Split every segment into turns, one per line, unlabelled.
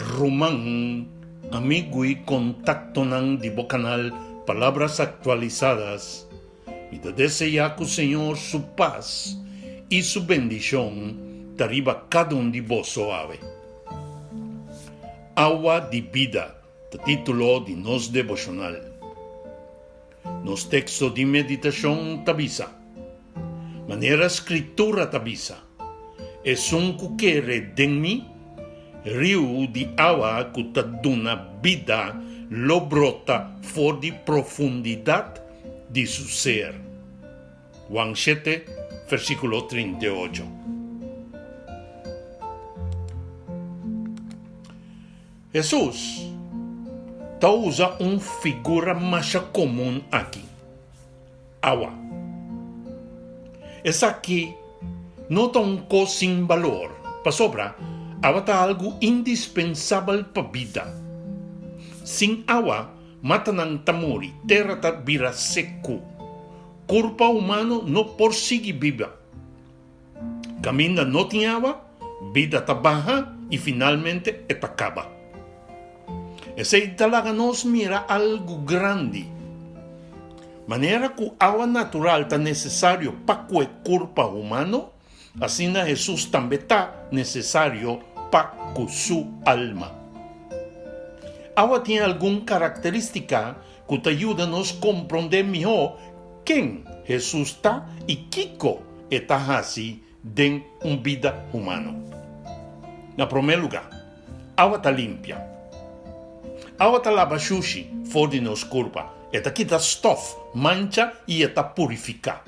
Ruman, amigu i kontaktonan di bo kanal Palabras Actualizadas, mi ta deseá ku Señor su pas i su bendishon ta riba kada un di boso awe. Awa di bida ta título di nos deboshonal. Nos teksto di meditashon ta bisa, Manera Skritura ta bisa, Esun ku kere den mi, riu di awa ku ta duna bida lo brota for di profundidat di su ser. Juan shete, versíkulo 38. Hesus ta usa un figura masha komun aki, awa. Esaki no ta un kos sin balor, pasobra awa ta algu indispensabel pa bida. Sin awa, matanan ta muri, tera ta bira seku. Kurpa humano no por sigui biba. Kaminda no tin awa, bida ta baha i finalmente e ta kaba. Esei ta laga nos mira algu grandi. Manera ku awa natural ta nesesario pa ku e kurpa humano, asina Hesus tambe ta nesesario pa ku su alma. Awa tin algun karakterístika ku ta yuda nos komprondé mihó ken Hesus ta i kiko e ta hasi den un bida humano. Na promé lugá, awa ta limpia. Awa ta laba shushi for di nos kurpa, e ta kita stòf, mancha i e ta purifiká.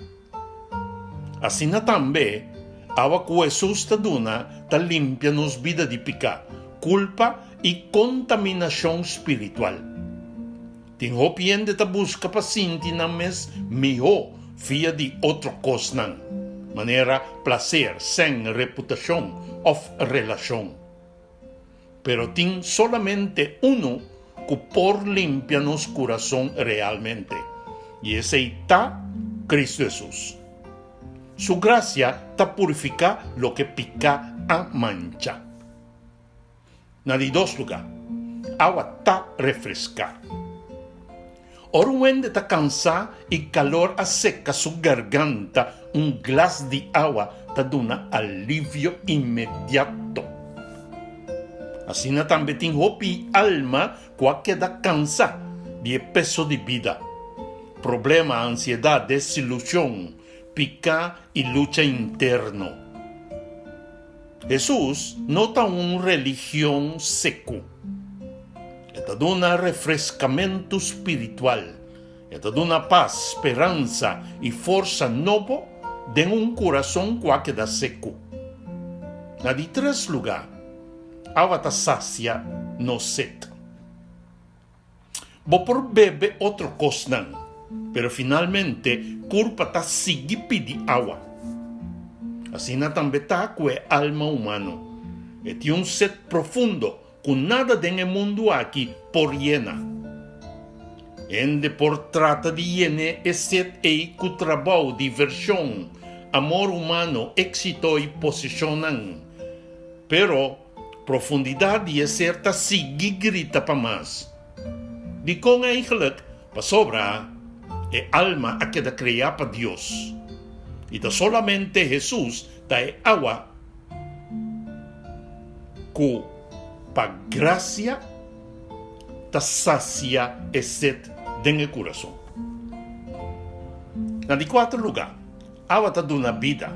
Asina tambe, awa ku Hesus ta duna ta limpia nos bida di piká, kulpa i kontaminashon spiritual. Tin hopi hende ta buska pa sinti nan mes mihó via di otro kosnan, manera plaser, sèn, reputashon òf relashon. Pero tin solamente unu ku por limpia nos kurason realmente, i esei ta Kristu Hesus. Su grasia ta purifiká loke piká a mancha. Na di dos lugá, awa ta refreská. Ora un hende ta kansá i kalor a seka su garganta, un glas di awa ta duna alivio inmediato. Asina tambe tin hopi alma ku a keda kansá di e peso di bida, problema, ansiedat, desilushon, piká i lucha interno. Hesus no ta un religion seku. E ta duna refreskamentu spiritual. E ta duna pas, speransa i forsa nobo den un kurason ku a keda seku. Na di tres lugá, awa ta sasia nos set. Bo por bebe otro kosnan, pero finalmente kurpa ta sigui pidi awa. Asina tambe ta ku e alma humano. E tin un set profundo ku nada den e mundu aki por yena. Hende por trata di yen'é e set ei ku trabou, divershon, amor humano, éksito i posishonnan. Pero Profundidat di e ser ta sigui grita pa mas. Dikon eigenlijk? Pasobra e alma a keda kreá pa Dios, i ta solamente Hesus ta e awa ku pa grasia ta sasia e set den e kurason. Na di kuater lugá, Awa ta duna bida.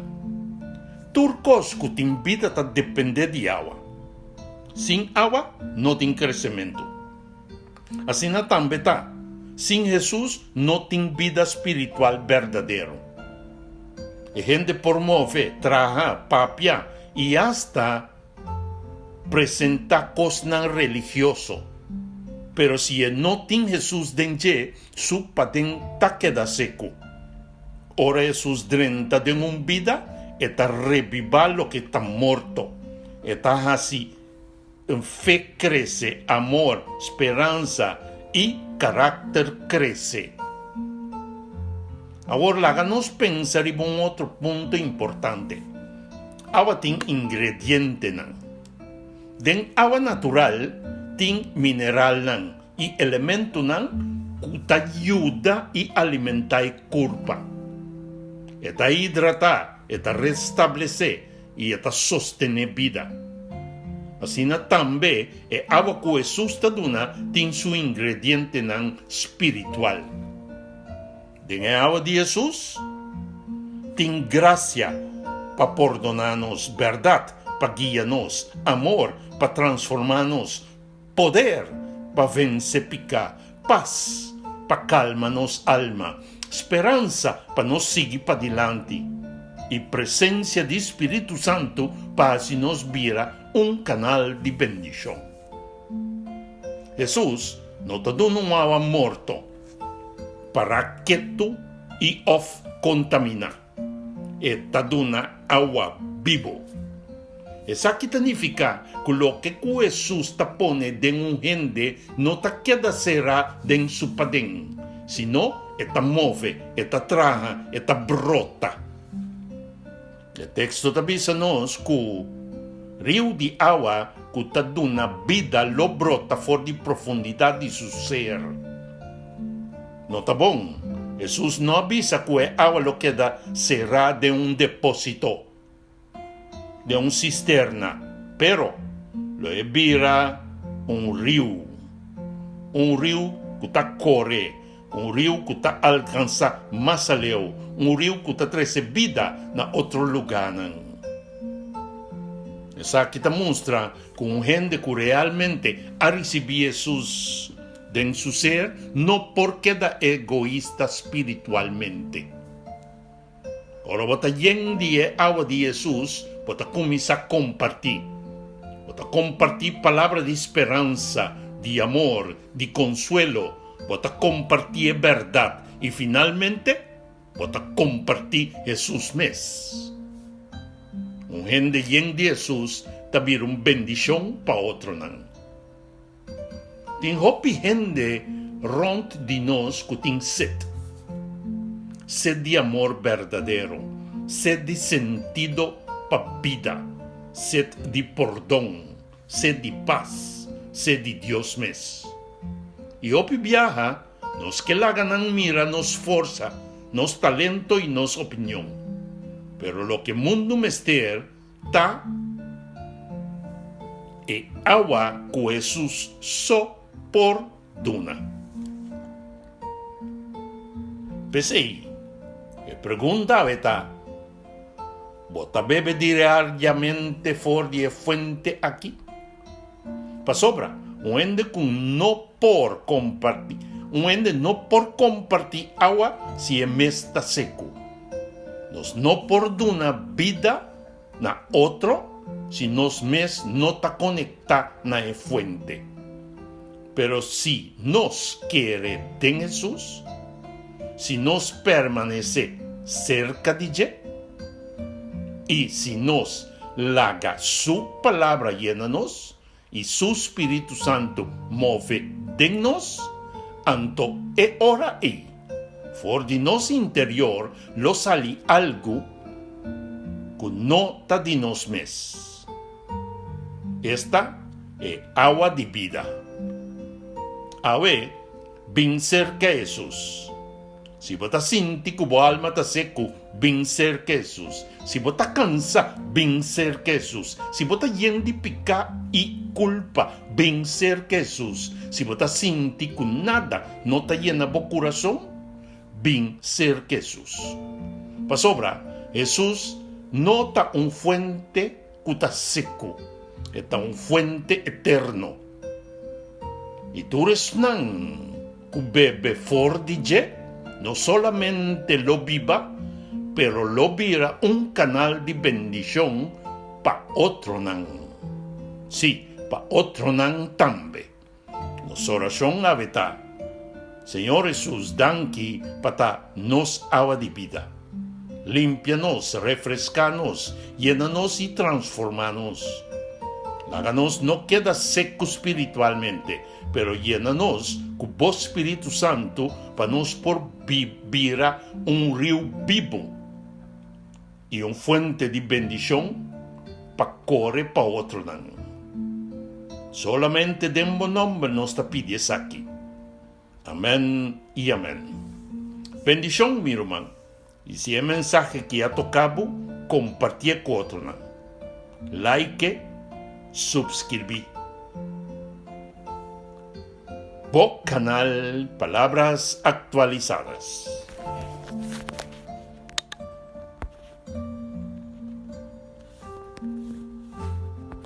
Tur kos ku tin bida ta dependé di awa. Sin awa no tin kresementu. Asina tambe ta, sin Hesus no tin bida spiritual berdadero. E hende por move, traha, papia i asta presentá kosnan religioso, pero si e no tin Hesus den dje, su paden ta keda seku. Ora Hesus drenta den un bida, e ta rebibá loke ta morto. E ta hasi fe krese, amor, speransa i karakter krese. Awor laga nos pensa riba un otro punto importante. Awa tin ingredientenan. Den awa natural tin mineralnan i elementonan ku ta yuda i alimentá e kurpa. E ta hidratá, e ta restablesé i e ta sostené bida. Asina tambe e awa ku Hesus ta duna tin su ingredientenan spiritual. Den e awa di Hesus tin grasia pa pordoná nos, bèrdat pa guia nos, amor pa transformá nos, poder pa vense piká, pas pa kalma nos alma, speransa pa nos sigui padilanti, i presensia di Spiritu Santu pa hasi nos bira un kanal di bendishon. Hesus no ta duna un awa morto. Para ketu i òf kontaminá. E ta duna awa bibu. Esaki ta nifiká ku loke ku Hesus ta pone den un hende no ta keda será den su paden, sino e ta move, e ta traha, e ta brota. E teksto ta bisa nos ku riu di awa ku ta duna bida lo brota for di profundidat di su ser. No ta bon, Hesus no a bisa ku e awa lo keda será den un depósito, den un sisterna, pero lo e bira un riu, un riu ku ta kore Un riu ku ta alkansá mas aleu, un riu ku ta trese bida na otro lugánan. Esaki ta mustra ku un hende ku realmente a risibí Hesus den su ser no por keda egoista spiritualmente. Ora bo ta yen di e awa di Hesus, bo ta kuminsá kompartí. Bo ta kompartí palabra di speransa, di amor, di konsuelo. Bo ta kompartí e bèrdat i finalmente bo ta kompartí Hesus mes. Un hende yen di Hesus ta bira un bendishon pa otronan. Tin hopi hende rònt di nos ku tin set. Set di amor berdadero, set di sentido pa bida, set di pordon, set di pas, set di Dios mes. I hopi biaha nos ke laga nan mira nos forsa, nos talento i nos opinion. Pero loke mundu mester Ta e awa ku Hesus so por duna. P'esei, e pregunta awe ta, Bo ta bebe diariamente for di e fuente aki? Pasobra un hende ku no por kompartí, un hende no por kompartí awa si e mes ta seku. Nos no por duna bida na otro si nos mes no ta konektá na e fuente. Pero si nos kere den Hesus, si nos permanesé serka di dje, i si nos laga su Palabra yena nos i su spiritu santu move den nos, anto e ora ei, for di nos interior lo sali algu ku no ta di nos mes. Esta e awa di bida. Awe, bin serka Hesus. Si bo ta sinti ku bo alma ta seku, bin serka Hesus. Si bo ta kansa, bin serka Hesus. Si bo ta yen di piká i kulpa, bin serka Hesus. Si bo ta sinti ku nada no ta yena bo kurason, bin serka Hesus. Pasobra Hesus no ta un fuente ku ta seku, e ta un fuente eterno. I tur esnan ku bebe for di dje no solamente lo biba, pero lo bira un kanal di bendishon pa otronan. Sí, pa otronan tambe. Nos orashon awe ta, Señor Hesus, danki pa ta nos awa di bida. Limpia nos, refreská nos, yena nos i transformá nos. Laga nos no keda seku spiritualmente, pero yena nos ku bo spiritu santu pa nos por bira un riu bibu i un fuente di bendishon pa kore pa otronan. Solamente den bo nomber nos ta pidi esaki. Amen y amen. Bendicion mi ruman y si e mensahe ki a toca bo compartie cu otronan. Like, subscribi. Bo canal Palabras Actualizadas.